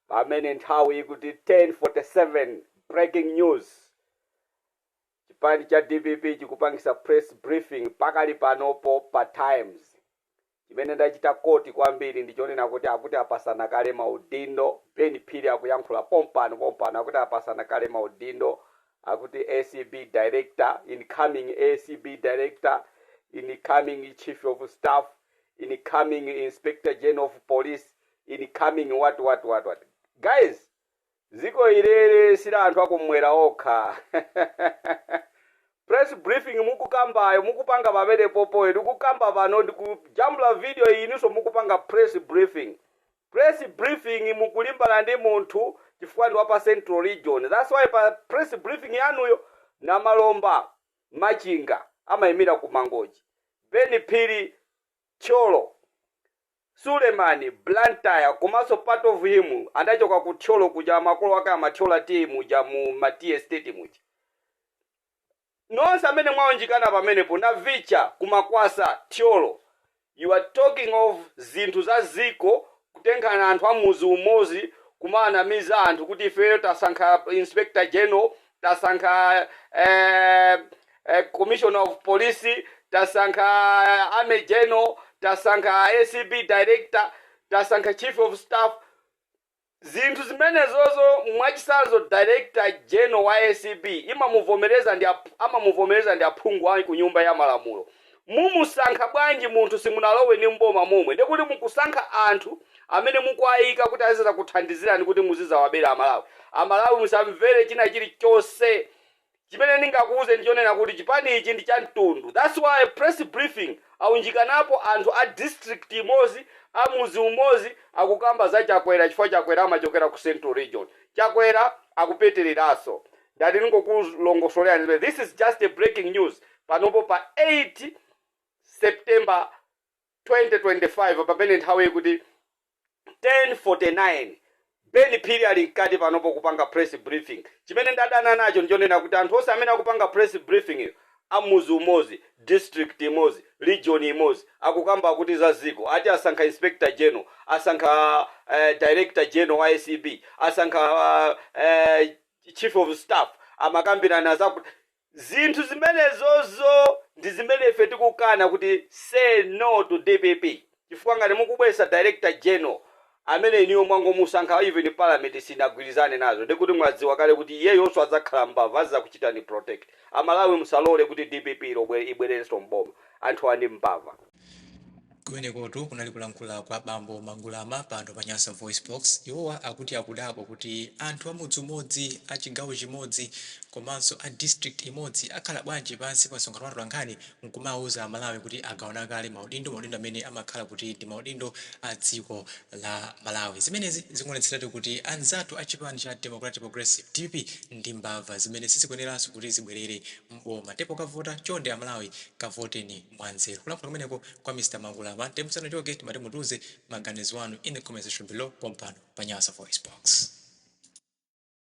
Pamene nthawi ikuti 10:47, breaking news: chipani cha DPP chikupangisa press briefing pakali panopo pa Times. Chimene ndachita quote kwambiri ndichonena kuti akuti apasana kale maudindo. Ben Phiri akuyankhula pompano pompano, akuti apasana kale maudindo, akuti ACB director, incoming ACB director, incoming chief of staff, incoming inspector general of police, incoming what, what, what, what. Guys, ziko ilere sila anthu akumwera okha. Press briefing mukukambayo, mukupanga pamene popoyo, ndikukamba pano, ndikujambula video inunso mukupanga press briefing. Press briefing mukulimbana ndi munthu chifukwa ndi wapa Central Region. That's why pa press briefing yanuyo, Namalomba Machinga amayimira ku Mangochi, Ben Phiri Thyolo, Sulemani Blantyre, komanso part of him adachoka ku Thyolo kuja, makolo ake amathyola tea muja mu ma tea estate muja. Nonse amene mwaonjikana pamenepo na vicha kumakwasa Thyolo, you are talking of zinthu za ziko, kutenkhana anthu amuzi umodzi kumanamiza anthu kuti ifeyo tasankha inspector general, tasankha commissioner of police, tasankha army general, tasankha ACB director, tasankha chief of staff. Zinthu zimenezozo, mwachisanzo, director general wa ACB imamuvomereza ndi amamuvomereza ndi aphungu a ku Nyumba ya Malamulo. Mumusankha bwanji munthu simunalowe ni mboma momwe? Ndikuti mukusankha anthu amene mukuayika kuti aziza kuthandizirani kuti muzizawabera Amalawi. Amalawi, musamvere china chilichonse. Chimene ndingakuuze ndichonena kuti chipani ichi ndi cha mtundu. That's why press briefing aunjikanapo anthu a district imodzi, amuzi umodzi, akukamba za Chakwera chifukwa Chakwera amachokera ku Central Region. Chakwera akupetereranso. Ndati ningokulongosolera, this is just a breaking news panopo pa 8 September 2025, pamene nthawi ikuti 10:49. Ben Phiri ali mkati panopo kupanga press briefing. Chimene ndadana nacho ndichonena kuti anthu onse amene akupanga press briefing iyo amuzi umodzi, district imodzi, region imodzi, akukamba kuti za ziko, ati asankha inspector general, asankha director general wa ACB, asankha chief of staff, amakambirana zakuti zinthu zimenezozo ndi zimene ife tikukana kuti say no to DPP, chifukwa ngati mukubwesa director general amene iniyo mwangomusankha, even parliament sinagwirizane nazo, ndikuti mwadziwa kale kuti iyeyonso adzakhala mbava, azizakuchitani protect. Amalawi, musalole kuti DPP ibwererenso mboma. Anthu ani mbava. Kumenekotu kunali kulankhula kwa bambo Mangulama pano pa Nyasa Voice Box. Iwowa akuti akudabwa kuti anthu amudzi umodzi, a chigawo chimodzi komanso a district imodzi akhala bwanji pansi pa msonkhano wa atolankhani nkumawuza Amalawi kuti agawana kale maudindo, maudindo amene amakhala kuti ndi maudindo a dziko la Malawi. Zimenezi zikuonetseratu kuti anzathu a chipani cha Democratic Progressive, DPP, ndi mbava zimene sizikuyeneranso kuti zibwerere mboma. Ndipo kavota, chonde Amalawi, kavoteni mwanzeru. Kulankhula kumeneko kwa Mr Mangulama. Musanachoke, timati mutiuze maganizo anu in the comment section below pompano pa Nyasa Voice Box.